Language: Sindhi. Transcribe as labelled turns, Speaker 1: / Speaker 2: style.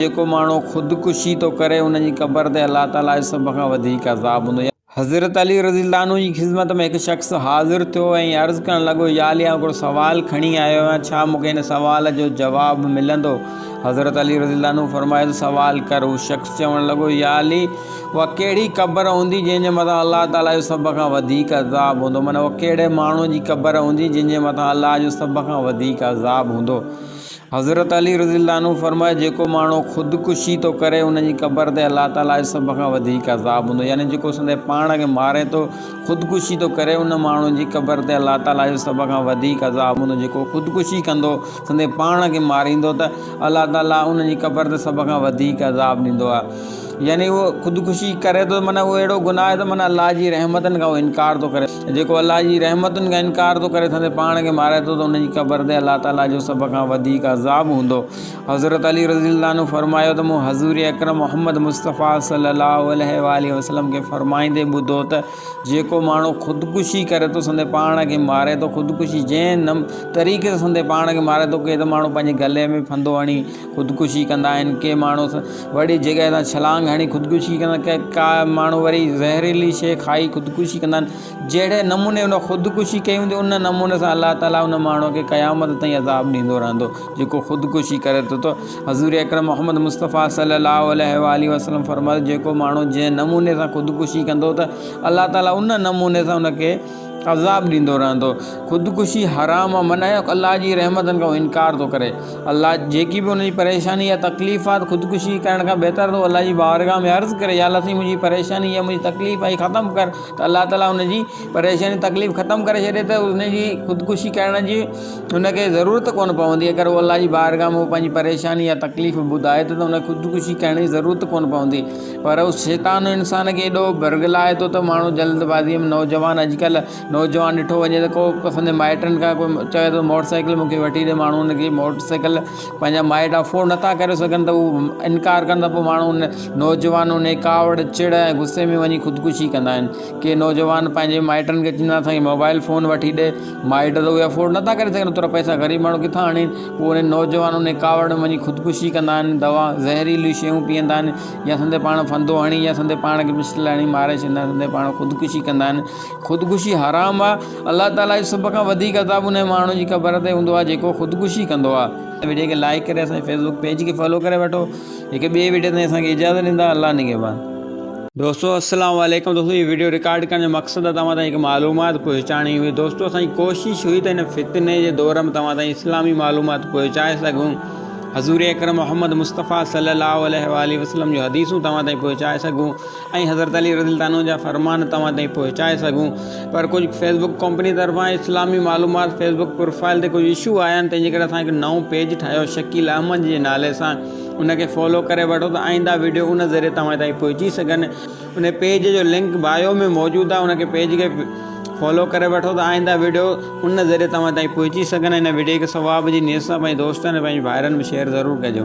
Speaker 1: جيڪو ماڻهو خودڪشي ٿو ڪري ان جي قبر تي الله تعاليٰ جو سڀ کان وڌيڪ عذاب هوندو. حضرت علي رضي الله عنه جي خدمت ۾ هڪ شخص حاضر ٿيو ۽ عرض ڪرڻ لڳو، يا علي آئون هڪڙو سوال کڻي آيو آهيان، ڇا مون کي هن سوال جو جواب ملندو؟ حضرت علي رضي الله عنه فرمايو ته سوال ڪر. هو شخص چوڻ لڳو، يا علي اها ڪهڙي قبر هوندي جنهن جي مٿان الله تعاليٰ جو سڀ کان وڌيڪ عذاب هوندو؟ معنيٰ اها ڪهڙي ماڻهوء جي قبر هوندي جنهن جي مٿان الله جو سڀ کان وڌيڪ عذاب هوندو؟ حضرت علي رضي الله عنه فرمايو، جيڪو ماڻهو خودڪشي ٿو ڪري ان جي قبر تي الله تعاليٰ جو سڀ کان وڌيڪ عذاب هوندو يعني جيڪو سندي پاڻ کي ماري ٿو خودڪشي ٿو ڪري ان ماڻهو جي قبر تي الله تعاليٰ جو سڀ کان وڌيڪ عذاب هوندو جيڪو خودڪشي ڪندو سندي پاڻ کي ماريندو ته الله تعاليٰ ان جي قبر تي سڀ کان وڌيڪ عذاب ڏيندو آهي يعني اهو خودڪشي ڪري ٿو معنيٰ اهو اهڙو گناهه آهي ته معنيٰ الله جي رحمتن کان اهو انڪار ٿو ڪري جيڪو الله جي رحمتن کان انڪار ٿو ڪري سندي پاڻ کي ماري ٿو ته ان جي قبر تي الله تعاليٰ جو سڀ کان وڌيڪ عذاب هوندو. حضرت علي رضي الله عنه فرمايو ته مون حضور اڪرم محمد مصطفيٰ صلي الله عليه واٰله وسلم کي فرمائيندي ٻڌو ته جيڪو ماڻهو خودڪشي ڪري ٿو سندي پاڻ کي ماري ٿو خودڪشي جنهن طريقي سان سندي پاڻ کي ماري ٿو ڪي ته ماڻهو پنهنجي گلي ۾ ڦندو هڻي خودڪشي ڪندا آهن ڪي ماڻهو وڏي جڳهه تان ڇلانگ هڻي خودڪشي ڪندا آهن ڪا ماڻهو وري زهريلي شيء کائي خودڪشي ڪندا آهن جهڙي نموني ان خودڪشي ڪئي هوندي ان نموني سان الله تعاليٰ ان ماڻهو کي قيامت تائين عذاب ڏيندو رهندو جيڪو خودڪشي ڪري ٿو ته حضور اڪرم محمد مصطفيٰ صلي الله عليه وآله وسلم فرمايو جيڪو ماڻهو جنهن نموني سان خودڪشي ڪندو ته الله تعاليٰ ان نموني سان ان کي عذاب ڏيندو رهندو. خودڪشي حرام آ منع آ الله جي رحمتن کان انڪار ٿو ڪري. الله جيڪي به ان جي پريشاني يا تڪليف آ ته خودڪشي ڪرڻ کان بهتر ته الله جي بارگاھ ۾ عرض ڪري يا الله سائين منهنجي پريشاني يا منهنجي تڪليف آ هي ختم ڪر ته الله تعالي ان جي پريشاني تڪليف ختم ڪري ڇڏي ته ان جي خودڪشي ڪرڻ جي ان کي ضرورت ڪونه پوندي اگر هو الله جي بارگاھ ۾ پنهنجي پريشاني يا تڪليف ٻڌائي ته ان کي خودڪشي ڪرڻ جي ضرورت ڪونه پوندي. پر اهو شيطان انسان کي ايڏو برغلائي ٿو ته ماڻهو جلد بازيء ۾ نوجوان اڄڪلهه نوجوان ڏٺو وڃي ته ڪو پسند مائٽن کان ڪو چوي ٿو موٽر سائيڪل مون کي وٺي ڏي ماڻهو ان کي موٽر سائيڪل پنهنجا مائٽ افورڊ نٿا ڪري سگهن ته هو انڪار ڪن ته پوء ماڻهو ان نوجوان ان ڪاوڙ چڙ ۽ غصي ۾ وڃي خودڪشي ڪندا آهن ڪي نوجوان پنهنجي مائٽن کي چوندا اسان کي موبائل فون وٺي ڏي مائٽ ته اهي افورڊ نٿا ڪري سگهن اوترا پئسا غريب ماڻهو ڪٿان آڻين پوء انهن نوجوان انهي ڪاوڙ ۾ وڃي خودڪشي ڪندا آهن، دوا زهريليون شيون پيئندا آهن يا سندي پاڻ ڦندو هڻي يا سندي پاڻ کي پسٽل هڻي ماري ڇڏيندا آهن سندي پاڻ خودڪشي ڪندا آهن. خودڪشي حرام آهي الله تعالي جو سڀ کان وڌيڪ عذاب انهي ماڻهو جي قبر تي هوندو آهي جيڪو خودڪشي ڪندو آهي. وڊيو کي لائيڪ ڪري اسان جي فيسبوڪ پيج کي فالو ڪري وٺو هڪ ٻئي وڊيو تائين اسان کي اجازت ڏيندا الله نگهبان. دوستو السلام عليڪم دوستو هي وڊيو رڪارڊ ڪرڻ جو مقصد توهان تائين هڪ معلومات پهچائڻي هئي دوستو اسان جي ڪوشش هئي ته هن فتني جي دور ۾ توهان تائين اسلامي معلومات پهچائي سگهون حضور اڪرم محمد مصطفيٰ صلي الله عليه واٰله وسلم جون حديثون توهان تائين پهچائي سگهون ۽ حضرت علي رضي الله عنه جا فرمان توهان تائين پهچائي سگهون پر ڪجهه فيسبوڪ ڪمپني طرفان اسلامي معلومات فيسبوڪ پروفائل تي ڪجهه اشو آيا آهن تنهن جي ڪري اسان هڪ نئون پيج ٺاهيو شڪيل احمد جي نالي سان ان کي فالو ڪري وٺو ته آئنده وڊيو ان ذريعي توهان تائين پهچي سگهن ان پيج جو لنڪ بايو ۾ موجود آهي ان کي پيج کي فالو ڪري وٺو ته آئنده وڊيو ان ذريعي توهان تائين پهچي سگهن ان وڊيو کي ثواب جي نيت سان پنهنجي دوستن ۽ پنهنجي ڀائرن ۾ شيئر ضرور ڪجو.